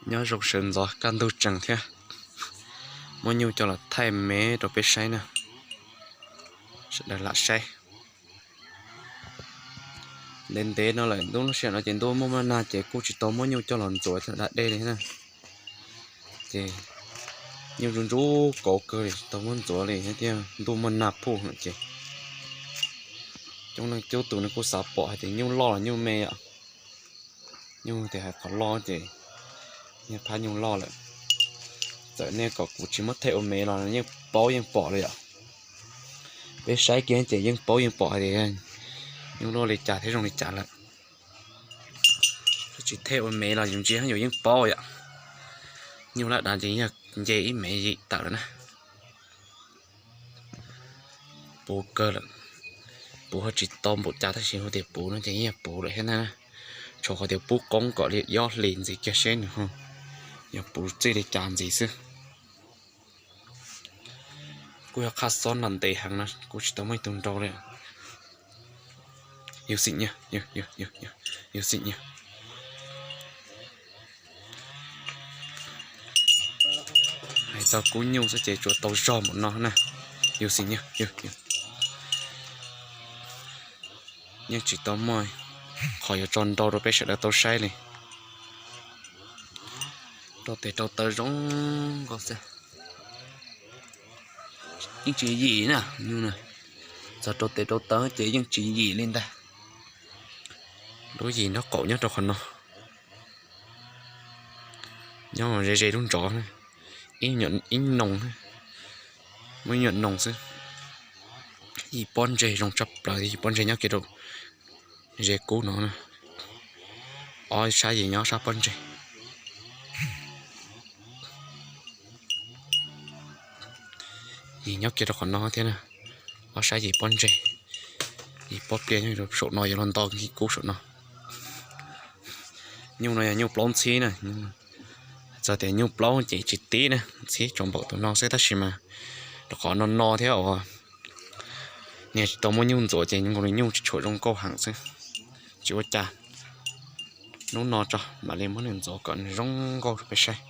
Nyob zoo sawv ntxov kaj ntug tsees thiab, muab nyuj coj los thaij me rau peb saib na, sawv daws lam saib. Ntev ntev no lawm, ntuj lub sij hawm no ces ntuj muaj muaj nag ces kuj tsis tau muab nyuj coj los ntxuav coj da dej li na. Ces nyuj ntsuj ntsuj kauv kawg li, tsis tau muab ntxuav li thiab, ntuj muaj nag phuj ces coob leej coob tus nws kuj xav pom hais tias nyuj loj los nyuj me yom. Nyuj tias hais qhov loj ces yeej phab nyuj loj lawm. Txawm nej kom kuv tsis muab thaij ua me los yeej paub yeej pom li yom. Peb saib kiag ces yeej paub yeej pom hais tias nyuj loj li cas thiab zoo li cas lawm. Tsis thaij ua me los yus ntsia yus yeej paub yom. Nyuj laj dav ces yog nce ib mev yim tawm lawm na. Puv kawg lawm. Puv ho tsis tau npaum cas tab sis hu tias puv no ces yeej yog puv lawm thiab na. Tshuav qhov tias pub qoob kom li ob hlis ntxiv kiag seb nws ho yog puv txij li cas ntxiv xwb. Kuj yog qhaj xob ntev heev na, kuj tsis tau muaj ib tug nrau li. Yus xim nyuj, yus xim nyuj. Hais txog kub nyuj xwb ces tsuas tau zog npaum no na. Yus xim nyuj, yeej tsis tau muaj qhov yuav tso nrau rau peb sawv daws tau saib li. Rau tes rau taw zoo nkauj xwb. Yeej tsis yim na, txog rau tes rau taw ces yeej tsis yim li ntag. Lub yim nraub qaum nyob rau qhov no, nyob ze ze lub ntsov, ib noog, muaj ib nyuam noog xwb. Yim pob ntseg zoo tshaj plaws, yim pob ntseg nyob kiag rau ze kub no. Ob sab yim nyob sab pob ntseg. Yim nyob kiag rau qhov no thiab na, ob sab yim pob ntseg. Yim pob pliaj nyob rau saum no yuav los nto nkig kub saum no. Nyuj no yog nyuj plaub ntxhib na. Txog tias nyuj plaub ces tsis tib na, ntxhib tsuas npaum tus no xwb tab sis mas rau qhov no no thiab uas niag tsis tau muaj nyuj ntxuav ces nkaus li nyuj tsis tshua zoo nkauj heev xwb. Tsis ua cas, hnub no tso mam li muab nws ntxuav kom nws zoo nkauj rau peb saib.